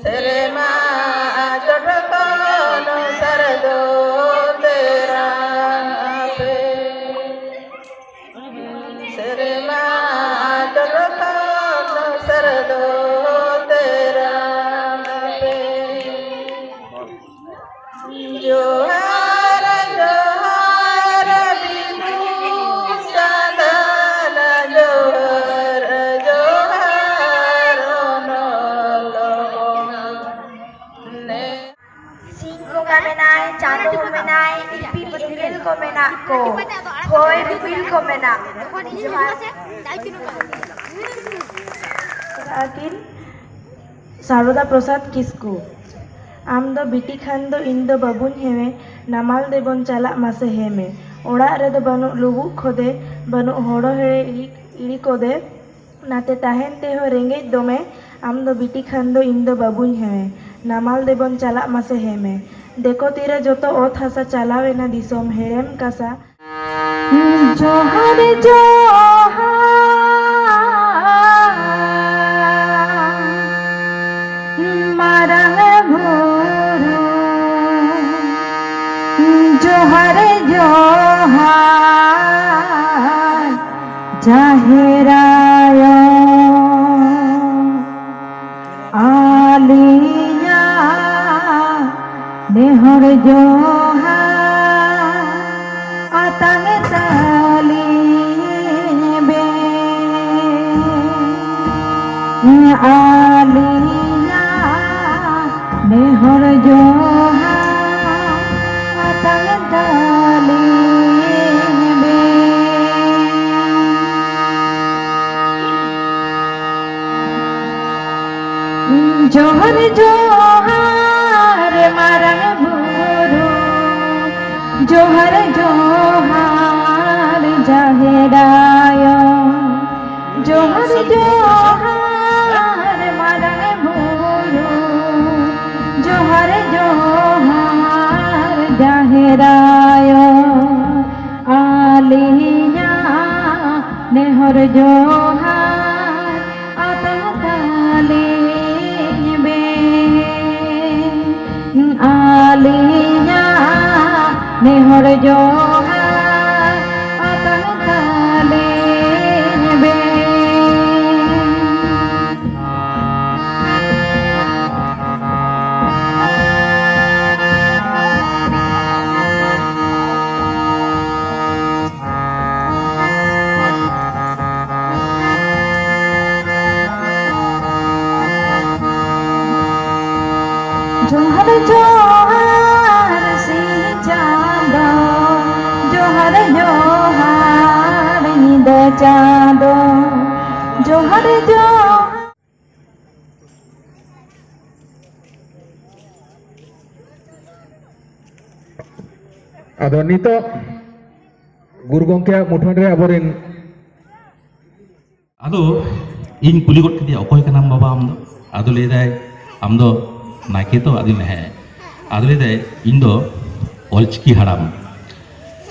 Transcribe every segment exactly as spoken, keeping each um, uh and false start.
ᱥᱮᱨᱢᱟ ᱪᱚᱴ ᱠᱷᱚᱱ ᱥᱟᱨᱫᱚ ᱛᱮᱨᱟ ᱯᱮ᱾ ᱥᱮᱨᱢᱟ ᱪᱚᱴ ᱠᱷᱚᱱ ᱥᱟᱨᱫᱚ ᱛᱮᱨᱟ ᱯᱮ᱾ ᱡᱚᱦᱟᱨ, ᱡᱚᱦᱟᱨ, ᱵᱤᱫᱩ ᱪᱟᱸᱫᱟᱱ, ᱡᱚᱦᱟᱨ, ᱡᱚᱦᱟᱨ, ᱚᱱᱚᱞ ᱵᱚᱸᱜᱟ᱾ ᱥᱤᱧ ᱵᱚᱸᱜᱟ ᱢᱮᱱᱟᱭ, ᱪᱟᱸᱫᱚ ᱦᱚᱸ ᱢᱮᱱᱟᱭ, ᱤᱯᱤᱞ ᱮᱸᱜᱮᱞ ᱠᱚ ᱢᱮᱱᱟᱜ ᱠᱚ, ᱦᱚᱭ ᱨᱤᱯᱤᱞ ᱠᱚ ᱢᱮᱱᱟᱜ᱾ ᱡᱚᱦᱟᱨ᱾ ᱟᱹᱠᱤᱱ ᱥᱟᱨᱚᱫᱟ ᱯᱨᱚᱥᱟᱫᱽ ᱠᱤᱥᱠᱩ᱾ ᱟᱢ ᱫᱚ ᱵᱤᱴᱤ ᱠᱷᱟᱱ ᱫᱚ ᱤᱧ ᱫᱚ ᱵᱟᱹᱵᱩᱧ ᱦᱮᱣᱮ, ᱱᱟᱢᱟᱞ ᱫᱮᱵᱚᱱ ᱪᱟᱞᱟᱜ ᱢᱟᱥᱮ ᱦᱮᱢᱮ᱾ ᱚᱲᱟᱜ ᱨᱮᱫᱚ ᱵᱟᱹᱱᱩᱜ ᱞᱩᱵᱩᱜ ᱠᱷᱚᱫᱮ, ᱵᱟᱹᱱᱩᱜ ᱦᱚᱲᱚ ᱦᱮᱲᱮ ᱤᱲᱤ, ᱤᱲᱤ ᱠᱚᱫᱮ, ᱱᱟᱛᱮ ᱛᱟᱦᱮᱱ ᱛᱮᱦᱚᱸ ᱨᱮᱸᱜᱮᱡ ᱫᱚᱢᱮ᱾ ᱟᱢ ᱫᱚ ᱵᱤᱴᱤ ᱠᱷᱟᱱ ᱫᱚ ᱤᱧ ᱫᱚ ᱵᱟᱹᱵᱩᱧ ᱦᱮᱣᱮ, ᱱᱟᱢᱟᱞ ᱫᱮᱵᱚᱱ ᱪᱟᱞᱟᱜ ᱢᱟᱥᱮ ᱦᱮᱢᱮ᱾ ᱫᱮᱠᱚ ᱛᱤᱨᱮ ᱡᱚᱛᱚ ᱚᱛ ᱦᱟᱥᱟ ᱪᱟᱞᱟᱣ ᱮᱱᱟ ᱫᱤᱥᱚᱢ ᱦᱮᱲᱮᱢ ᱠᱟᱥᱟ᱾ ᱡᱚᱦᱟᱨ ᱡᱚᱦᱟᱨ ᱢᱟᱨᱟᱝ ᱵᱩᱨᱩ, ᱡᱚᱦᱟᱨ ᱡᱚᱦᱟᱨ ᱡᱟᱦᱮᱨ ᱟᱭᱳ᱾ ᱟᱹᱞᱤᱧᱟᱜ ᱱᱮᱦᱚᱨ ᱡᱚᱦᱟᱨ ᱟᱛᱟᱝ ᱛᱟᱹᱞᱤᱧ ᱵᱮᱱ᱾ ᱟᱹᱞᱤᱧᱟᱜ ᱱᱮᱦᱚᱨ ᱡᱚᱦᱟᱨ ᱟᱛᱟᱝ ᱛᱟᱹᱞᱤᱧ ᱵᱮᱱ᱾ ᱡᱚᱦᱟᱨ ᱡᱚᱦᱟᱨ ᱢᱟᱨᱟᱝ ᱵᱩᱨᱩ, ᱡᱚᱦᱟᱨ ᱡᱚᱦᱟᱨ ᱡᱟᱦᱮᱨ ᱟᱭᱳ, ᱡᱚᱦᱟᱨ ᱡᱚᱦᱟᱨ ᱢᱟᱨᱟᱝ ᱵᱩᱨᱩ, ᱡᱚᱦᱟᱨ ᱡᱚᱦᱟᱨ ᱡᱟᱦᱮᱨ ᱟᱭᱳ᱾ ᱟᱹᱞᱤᱧᱟᱜ ᱱᱮᱦᱚᱨ ᱡᱚᱦᱟᱨ ᱟᱛᱟᱝ ᱛᱟᱹᱞᱤᱧ᱾ ᱱᱮᱦᱚᱨ ᱡᱚᱦᱟᱨ ᱟᱛᱟᱝ ᱛᱟᱞᱮᱧ ᱵᱮᱱ᱾ ᱡᱚᱦᱟᱨ ᱡᱚᱦᱟᱨ ᱥᱤᱧ ᱪᱟᱸᱫᱚ, ᱡᱚᱦᱟᱨ ᱡᱚᱦᱟᱨ ᱧᱤᱫᱟᱹ ᱪᱟᱸᱫᱚ, ᱡᱚᱦᱟᱨ ᱡᱚᱦᱟᱨ᱾ ᱟᱫᱚ ᱱᱤᱛᱚᱜ ᱜᱩᱨᱩ ᱜᱚᱢᱠᱮᱭᱟᱜ ᱢᱩᱴᱷᱟᱹᱱ ᱨᱮ ᱟᱵᱚᱨᱮᱱ ᱟᱫᱚ ᱤᱧ ᱠᱩᱞᱤ ᱜᱚᱫ ᱠᱮᱫᱮᱭᱟ, "ᱚᱠᱚᱭ ᱠᱟᱱᱟᱢ ᱵᱟᱵᱟ ᱟᱢ ᱫᱚ?" ᱟᱫᱚ ᱞᱟᱹᱭᱫᱟᱭ, "ᱟᱢ ᱫᱚ ᱱᱟᱭᱠᱮ ᱛᱚ?" ᱟᱫᱚᱧ ᱞᱟᱹᱭ, "ᱦᱮᱸ᱾" ᱟᱫᱚ ᱞᱟᱹᱭᱫᱟᱭ, "ᱤᱧ ᱫᱚ ᱚᱞᱪᱤᱠᱤ ᱦᱟᱲᱟᱢ᱾"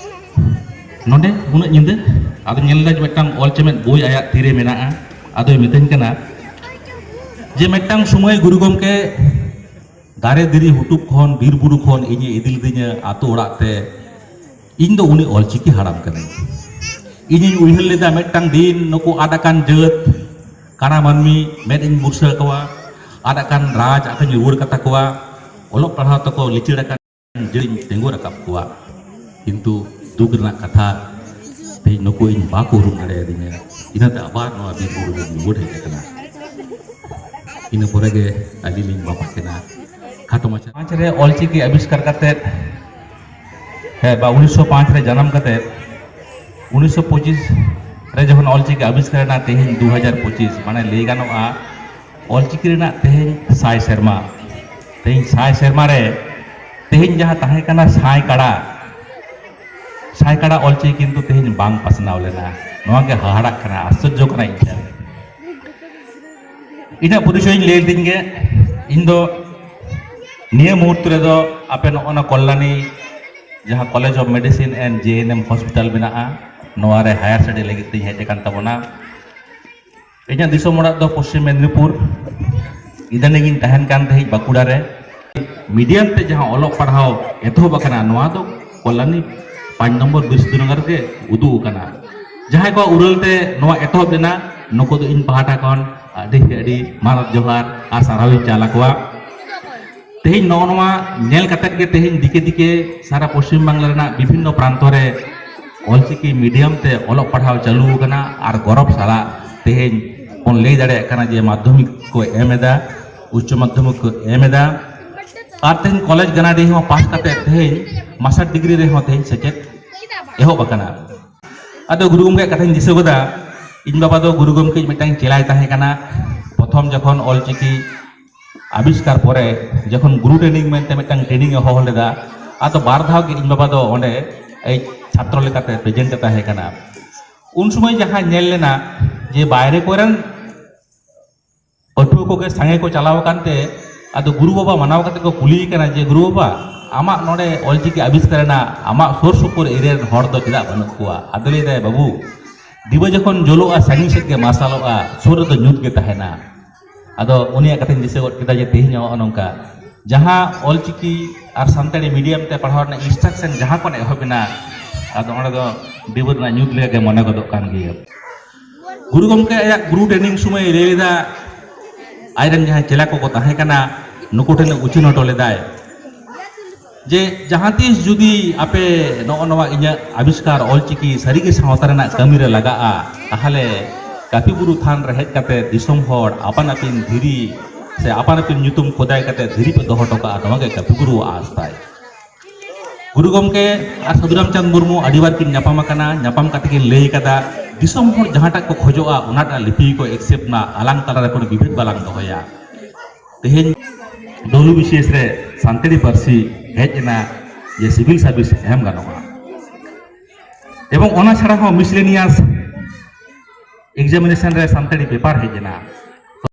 ᱱᱚᱰᱮ ᱩᱱᱟᱹᱜ ᱧᱤᱫᱟᱹ ᱟᱫᱚ ᱧᱮᱞ ᱫᱟ ᱡᱮ ᱢᱤᱫᱴᱟᱝ ᱚᱞ ᱪᱮᱢᱮᱫ ᱵᱳᱭ ᱟᱭᱟᱜ ᱛᱤᱨᱮ ᱢᱮᱱᱟᱜᱼᱟ᱾ ᱟᱫᱚᱭ ᱢᱤᱛᱟᱹᱧ ᱠᱟᱱᱟ ᱡᱮ ᱢᱤᱫᱴᱟᱝ ᱥᱚᱢᱚᱭ ᱜᱩᱨᱩ ᱜᱚᱢᱠᱮ ᱫᱟᱨᱮ ᱫᱷᱤᱨᱤ ᱦᱩᱴᱩᱵ ᱠᱷᱚᱱ, ᱵᱤᱨ ᱵᱩᱨᱩ ᱠᱷᱚᱱ ᱤᱧᱮ ᱤᱫᱤ ᱞᱤᱫᱤᱧᱟ ᱟᱛᱳ ᱚᱲᱟᱜ ᱛᱮ᱾ ᱤᱧ ᱫᱚ ᱩᱱᱤ ᱚᱞᱪᱤᱠᱤ ᱦᱟᱲᱟᱢ ᱠᱟᱹᱱᱟᱹᱧ᱾ ᱤᱧᱤᱧ ᱩᱭᱦᱟᱹᱨ ᱞᱮᱫᱟ ᱢᱤᱫᱴᱟᱝ ᱫᱤᱱ ᱱᱩᱠᱩ ᱟᱫ ᱟᱠᱟᱱ ᱡᱟᱹᱛ ᱠᱟᱬᱟ ᱢᱟᱹᱱᱢᱤ ᱢᱮᱫ ᱤᱧ ᱵᱩᱨᱥᱟᱹ ᱟᱠᱚᱣᱟ, ᱟᱫ ᱟᱠᱟᱱ ᱨᱟᱡᱽ ᱟᱨ ᱠᱚᱧ ᱨᱩᱣᱟᱹᱲ ᱠᱟᱛᱟ ᱠᱚᱣᱟ, ᱚᱞᱚᱜ ᱯᱟᱲᱦᱟᱣ ᱛᱮᱠᱚ ᱞᱤᱪᱟᱹᱲ ᱟᱠᱟᱱ ᱡᱟᱹᱲᱤᱧ ᱛᱤᱸᱜᱩ ᱨᱟᱠᱟᱵ ᱠᱚᱣᱟ᱾ ᱠᱤᱱᱛᱩ ᱫᱩᱠ ᱨᱮᱱᱟᱜ ᱠᱟᱛᱷᱟ, ᱛᱮᱦᱮᱧ ᱱᱩᱠᱩ ᱤᱧ ᱵᱟᱠᱚ ᱩᱨᱩᱢ ᱫᱟᱲᱮᱭᱟᱫᱤᱧᱟ᱾ ᱤᱱᱟᱹᱛᱮ ᱟᱵᱟᱨ ᱱᱚᱣᱟ ᱵᱤᱨ ᱵᱩᱨᱩ ᱨᱤᱧ ᱨᱩᱣᱟᱹᱲ ᱦᱮᱡ ᱟᱠᱟᱱᱟ᱾ ᱤᱱᱟᱹ ᱯᱚᱨᱮ ᱜᱮ ᱟᱹᱞᱤᱧ ᱞᱤᱧ ᱵᱟᱯᱟᱜ ᱠᱟᱱᱟ᱾ ᱠᱷᱟᱴᱚ ᱢᱟᱪᱷᱟ ᱯᱟᱸᱪ ᱨᱮ ᱚᱞᱪᱤᱠᱤ ᱟᱵᱤᱥᱠᱟᱨ ᱠᱟᱛᱮᱫ, ᱦᱮᱸ, ᱵᱟ ᱩᱱᱤᱥᱥᱚ ᱯᱟᱸᱪ ᱨᱮ ᱡᱟᱱᱟᱢ ᱠᱟᱛᱮᱫ ᱩᱱᱤᱥᱥᱚ ᱯᱚᱸᱪᱤᱥ ᱨᱮ ᱡᱚᱠᱷᱚᱱ ᱚᱞᱪᱤᱠᱤ ᱟᱵᱤᱥᱠᱟᱨ ᱮᱱᱟ, ᱛᱮᱦᱮᱧ ᱫᱩ ᱦᱟᱡᱟᱨ ᱯᱚᱸᱪᱤᱥ, ᱢᱟᱱᱮ ᱞᱟᱹᱭ ᱜᱟᱱᱚᱜᱼᱟ ᱚᱞᱪᱤᱠᱤ ᱨᱮᱱᱟᱜ ᱛᱮᱦᱮᱧ ᱥᱟᱭ ᱥᱮᱨᱢᱟ᱾ ᱛᱮᱦᱮᱧ ᱥᱟᱭ ᱥᱮᱨᱢᱟ ᱨᱮ ᱛᱮᱦᱮᱧ ᱡᱟᱦᱟᱸ ᱛᱟᱦᱮᱸ ᱠᱟᱱᱟ ᱥᱟᱭ ᱠᱟᱲᱟ, ᱥᱟᱭ ᱠᱟᱲᱟ ᱚᱞᱪᱤᱠᱤ ᱠᱤᱱᱛᱩ ᱛᱮᱦᱮᱧ ᱵᱟᱝ ᱯᱟᱥᱱᱟᱣ ᱞᱮᱱᱟ᱾ ᱱᱚᱣᱟ ᱜᱮ ᱦᱟᱦᱟᱲᱟᱜ ᱠᱟᱱᱟ, ᱟᱥᱪᱚᱨᱡᱚ ᱠᱟᱱᱟ ᱤᱧ ᱴᱷᱮᱱ᱾ ᱤᱧᱟᱹᱜ ᱯᱚᱨᱤᱪᱚᱭ ᱤᱧ ᱞᱟᱹᱭ ᱞᱤᱫᱤᱧ ᱜᱮ, ᱤᱧ ᱫᱚ ᱱᱤᱭᱟᱹ ᱢᱩᱦᱩᱨᱛᱚ ᱨᱮᱫᱚ ᱟᱯᱮ ᱱᱚᱜᱼᱚ ᱱᱟ ᱠᱚᱞᱞᱟᱱᱤ ᱡᱟᱦᱟᱸ College of Medicine and J N M Hospital ᱢᱮᱱᱟᱜᱼᱟ, ᱱᱚᱣᱟ ᱨᱮ higher study ᱞᱟᱹᱜᱤᱫ ᱛᱤᱧ ᱦᱮᱡ ᱟᱠᱟᱱ ᱛᱟᱵᱚᱱᱟ᱾ ᱤᱧᱟᱹᱜ ᱫᱤᱥᱚᱢ ᱚᱲᱟᱜ ᱫᱚ ᱯᱚᱥᱪᱤᱢ ᱢᱮᱫᱽᱱᱤᱯᱩᱨ᱾ ᱤᱫᱟᱱᱤᱧ ᱛᱟᱦᱮᱱ ᱠᱟᱱ ᱛᱟᱦᱮᱸᱫ ᱵᱟᱸᱠᱩᱲᱟ ᱨᱮ᱾ Medium ᱛᱮ ᱡᱟᱦᱟᱸ ᱚᱞᱚᱜ ᱯᱟᱲᱦᱟᱣ ᱮᱛᱚᱦᱚᱵ ᱟᱠᱟᱱᱟ, ᱱᱚᱣᱟ ᱫᱚ ᱠᱚᱞᱞᱟᱱᱤ ᱯᱟᱸᱪ ᱱᱚᱢᱵᱚᱨ ᱵᱤᱨᱥᱤᱫᱩ ᱱᱚᱜᱚᱨ ᱨᱮᱜᱮ ᱩᱫᱩᱜ ᱟᱠᱟᱱᱟ᱾ ᱡᱟᱦᱟᱸᱭ ᱠᱚᱣᱟᱜ ᱩᱨᱟᱹᱞ ᱛᱮ ᱱᱚᱣᱟ ᱮᱛᱚᱦᱚᱵ ᱞᱮᱱᱟ, ᱱᱩᱠᱩ ᱫᱚ ᱤᱧ ᱯᱟᱦᱴᱟ ᱠᱷᱚᱱ ᱟᱹᱰᱤ ᱟᱹᱰᱤ ᱢᱟᱱᱚᱛ ᱡᱚᱦᱟᱨ ᱟᱨ ᱥᱟᱨᱦᱟᱣ ᱤᱧ ᱪᱟᱞ ᱟᱠᱚᱣᱟ᱾ ᱛᱮᱦᱮᱧ ᱱᱚᱜᱼᱚ ᱱᱚᱣᱟ ᱧᱮᱞ ᱠᱟᱛᱮᱫ ᱜᱮ ᱛᱮᱦᱮᱧ ᱫᱤᱠᱮ ᱫᱤᱠᱮ ᱥᱟᱨᱟ ᱯᱚᱥᱪᱤᱢ ᱵᱟᱝᱞᱟ ᱨᱮᱱᱟᱜ ᱵᱤᱵᱷᱤᱱᱱᱚ ᱯᱨᱟᱱᱛᱚ ᱨᱮ ᱚᱞᱪᱤᱠᱤ ᱢᱤᱰᱤᱭᱟᱢ ᱛᱮ ᱚᱞᱚᱜ ᱯᱟᱲᱦᱟᱣ ᱪᱟᱹᱞᱩ ᱟᱠᱟᱱᱟ ᱟᱨ ᱜᱚᱨᱚᱵᱽ ᱥᱟᱞᱟᱜ ᱛᱮᱦᱮᱧ ᱵᱚᱱ ᱞᱟᱹᱭ ᱫᱟᱲᱮᱭᱟᱜ ᱠᱟᱱᱟ ᱡᱮ ᱢᱟᱫᱽᱫᱷᱚᱢᱤᱠ ᱠᱚ ᱮᱢ ᱮᱫᱟ, ᱩᱪᱪᱚ ᱢᱟᱫᱽᱫᱷᱚᱢᱤᱠ ᱠᱚ ᱮᱢ ᱮᱫᱟ᱾ ᱟᱨ ᱛᱮᱦᱮᱧ ᱠᱚᱞᱮᱡᱽ ᱜᱟᱱᱟᱰᱤ ᱦᱚᱸ ᱯᱟᱥ ᱠᱟᱛᱮ ᱛᱮᱦᱮᱧ ᱢᱟᱥᱴᱟᱨ ᱰᱤᱜᱽᱨᱤ ᱨᱮᱦᱚᱸ ᱛᱮᱦᱮᱧ ᱥᱮᱪᱮᱫ ᱮᱦᱚᱵ ᱟᱠᱟᱱᱟ᱾ ᱟᱫᱚ ᱜᱩᱨᱩ ᱜᱚᱢᱠᱮᱭᱟᱜ ᱠᱟᱛᱷᱟᱧ ᱫᱤᱥᱟᱹ ᱜᱚᱫᱟ, ᱤᱧ ᱵᱟᱵᱟ ᱫᱚ ᱜᱩᱨᱩ ᱜᱚᱢᱠᱮ ᱢᱤᱫᱴᱟᱝ ᱪᱮᱞᱟᱭ ᱛᱟᱦᱮᱸ ᱠᱟᱱᱟ᱾ ᱯᱨᱚᱛᱷᱚᱢ ᱡᱚᱠᱷᱚᱱ ᱚᱞᱪᱤᱠᱤ ᱟᱵᱤᱥᱠᱟᱨ ᱯᱚᱨᱮ ᱡᱚᱠᱷᱚᱱ ᱜᱩᱨᱩ ᱴᱨᱮᱱᱤᱝ ᱢᱮᱱᱛᱮ ᱢᱤᱫᱴᱟᱝ ᱴᱨᱮᱱᱤᱝ ᱮ ᱦᱚᱦᱚ ᱞᱮᱫᱟ, ᱟᱫᱚ ᱵᱟᱨ ᱫᱷᱟᱣ ᱜᱮ ᱤᱧ ᱵᱟᱵᱟ ᱫᱚ ᱚᱸᱰᱮ ᱮᱭ ᱪᱷᱟᱛᱨᱚ ᱞᱮᱠᱟᱛᱮ ᱯᱨᱮᱡᱮᱱᱴ ᱮ ᱛᱟᱦᱮᱸ ᱠᱟᱱᱟ᱾ ᱩᱱ ᱥᱚᱢᱚᱭ ᱡᱟᱦᱟᱸ ᱧᱮᱞ ᱞᱮᱱᱟ ᱡᱮ ᱵᱟᱭᱨᱮ ᱠᱚᱨᱮᱱ ᱯᱟᱹᱴᱷᱩᱣᱟᱹ ᱠᱚᱜᱮ ᱥᱟᱸᱜᱮ ᱠᱚ ᱪᱟᱞᱟᱣ ᱟᱠᱟᱱ ᱛᱮ, ᱟᱫᱚ ᱜᱩᱨᱩ ᱵᱟᱵᱟ ᱢᱟᱱᱟᱣ ᱠᱟᱛᱮ ᱠᱚ ᱠᱩᱞᱤᱭᱮ ᱠᱟᱱᱟ ᱡᱮ, "ᱜᱩᱨᱩ ᱵᱟᱵᱟ, ᱟᱢᱟᱜ ᱱᱚᱰᱮ ᱚᱞᱪᱤᱠᱤ ᱟᱵᱤᱥᱠᱟᱨ ᱨᱮᱱᱟᱜ ᱟᱢᱟᱜ ᱥᱩᱨ ᱥᱩᱯᱩᱨ ᱮᱨᱤᱭᱟ ᱨᱮᱱ ᱦᱚᱲ ᱫᱚ ᱪᱮᱫᱟᱜ ᱵᱟᱹᱱᱩᱜ ᱠᱚᱣᱟ?" ᱟᱫᱚ ᱞᱟᱹᱭ ᱫᱟᱭ, "ᱵᱟᱹᱵᱩ, ᱰᱤᱵᱟᱹ ᱡᱚᱠᱷᱚᱱ ᱡᱩᱞᱩᱜᱼᱟ, ᱥᱟᱺᱜᱤᱧ ᱥᱮᱫ ᱜᱮ ᱢᱟᱨᱥᱟᱞᱚᱜᱼᱟ, ᱥᱩᱨ ᱨᱮᱫᱚ ᱧᱩᱛ ᱜᱮ ᱛᱟᱦᱮᱱᱟ᱾" ᱟᱫᱚ ᱩᱱᱤᱭᱟᱜ ᱠᱟᱛᱷᱟᱧ ᱫᱤᱥᱟᱹ ᱜᱚᱫ ᱠᱮᱫᱟ ᱡᱮ ᱛᱮᱦᱮᱧ ᱦᱚᱸ ᱱᱚᱜᱼᱚ ᱱᱚᱝᱠᱟ ᱡᱟᱦᱟᱸ ᱚᱞᱪᱤᱠᱤ ᱟᱨ ᱥᱟᱱᱛᱟᱲᱤ ᱢᱤᱰᱤᱭᱟᱢ ᱛᱮ ᱯᱟᱲᱦᱟᱣ ᱨᱮᱱᱟᱜ ᱤᱱᱥᱴᱨᱟᱠᱥᱚᱱ ᱡᱟᱦᱟᱸ ᱠᱷᱚᱱ ᱮᱦᱚᱵ ᱮᱱᱟ, ᱟᱫᱚ ᱚᱸᱰᱮ ᱫᱚ ᱰᱤᱵᱟᱹ ᱨᱮᱱᱟᱜ ᱧᱩᱛ ᱞᱮᱠᱟ ᱜᱮ ᱢᱚᱱᱮ ᱜᱚᱫᱚᱜ ᱠᱟᱱ ᱜᱮᱭᱟ᱾ ᱜᱩᱨᱩ ᱜᱚᱢᱠᱮ ᱟᱭᱟᱜ ᱜᱩᱨᱩ ᱴᱨᱮᱱᱤᱝ ᱥᱚᱢᱚᱭ ᱞᱟᱹᱭ ᱞᱮᱫᱟ, ᱟᱡᱨᱮᱱ ᱡᱟᱦᱟᱸᱭ ᱪᱮᱞᱟ ᱠᱚᱠᱚ ᱛᱟᱦᱮᱸ ᱠᱟᱱᱟ, ᱱᱩᱠᱩ ᱴᱷᱮᱱ ᱩᱪᱷᱟᱹᱱ ᱦᱚᱴᱚ ᱞᱮᱫᱟᱭ ᱡᱮ, ᱡᱟᱦᱟᱸ ᱛᱤᱥ ᱡᱩᱫᱤ ᱟᱯᱮ ᱱᱚᱜᱼᱚ ᱱᱚᱣᱟ ᱤᱧᱟᱹᱜ ᱟᱵᱤᱥᱠᱟᱨ ᱚᱞᱪᱤᱠᱤ ᱥᱟᱹᱨᱤᱜᱮ ᱥᱟᱶᱛᱟ ᱨᱮᱱᱟᱜ ᱠᱟᱹᱢᱤ ᱨᱮ ᱞᱟᱜᱟᱜᱼᱟ, ᱛᱟᱦᱚᱞᱮ ᱠᱟᱹᱯᱤ ᱵᱩᱨᱩ ᱛᱷᱟᱱ ᱨᱮ ᱦᱮᱡ ᱠᱟᱛᱮ ᱫᱤᱥᱚᱢ ᱦᱚᱲ ᱟᱯᱟᱱ ᱟᱹᱯᱤᱱ ᱫᱷᱤᱨᱤ ᱥᱮ ᱟᱯᱟᱱ ᱟᱹᱯᱤᱱ ᱧᱩᱛᱩᱢ ᱠᱷᱚᱫᱟᱭ ᱠᱟᱛᱮ ᱫᱷᱤᱨᱤ ᱯᱮ ᱫᱚᱦᱚ ᱦᱚᱴᱚ ᱠᱟᱜᱼᱟ, ᱱᱚᱣᱟ ᱜᱮ ᱠᱟᱹᱯᱤ ᱵᱩᱨᱩᱣᱟᱜ ᱟᱥ ᱛᱟᱭ᱾ ᱜᱩᱨᱩ ᱜᱚᱢᱠᱮ ᱟᱨ ᱥᱟᱹᱫᱷᱩ ᱨᱟᱢᱪᱟᱸᱫᱽ ᱢᱩᱨᱢᱩ ᱟᱹᱰᱤ ᱵᱟᱨ ᱠᱤᱱ ᱧᱟᱯᱟᱢ ᱟᱠᱟᱱᱟ, ᱧᱟᱯᱟᱢ ᱠᱟᱛᱮ ᱠᱤᱱ ᱞᱟᱹᱭ ᱠᱟᱫᱟ, ᱫᱤᱥᱚᱢ ᱦᱚᱲ ᱡᱟᱦᱟᱸᱴᱟᱜ ᱠᱚ ᱠᱷᱚᱡᱚᱜᱼᱟ, ᱚᱱᱟᱴᱟᱜ ᱞᱤᱯᱤ ᱜᱮᱠᱚ ᱮᱠᱥᱮᱯᱴ ᱢᱟ, ᱟᱞᱟᱝ ᱛᱟᱞᱟᱨᱮ ᱠᱳᱱᱳ ᱵᱤᱵᱷᱮᱫ ᱵᱟᱞᱟᱝ ᱫᱚᱦᱚᱭᱟ᱾ ᱛᱮᱦᱮᱧ ᱰᱚᱵᱞᱤᱭᱩ ᱵᱤ ᱥᱤ ᱮᱥ ᱨᱮ ᱥᱟᱱᱛᱟᱲᱤ ᱯᱟᱹᱨᱥᱤ ᱦᱮᱡ ᱮᱱᱟ ᱡᱮ ᱥᱤᱵᱤᱞ ᱥᱟᱨᱵᱷᱤᱥ ᱮᱢ ᱜᱟᱱᱚᱜᱼᱟ, ᱮᱵᱚᱝ ᱚᱱᱟ ᱪᱷᱟᱲᱟ ᱦᱚᱸ ᱢᱤᱥᱞᱮᱱᱤᱭᱟᱥ ᱮᱠᱡᱟᱢᱤᱱᱮᱥᱚᱱ ᱨᱮ ᱥᱟᱱᱛᱟᱲᱤ ᱯᱮᱯᱟᱨ ᱦᱮᱡ ᱮᱱᱟ᱾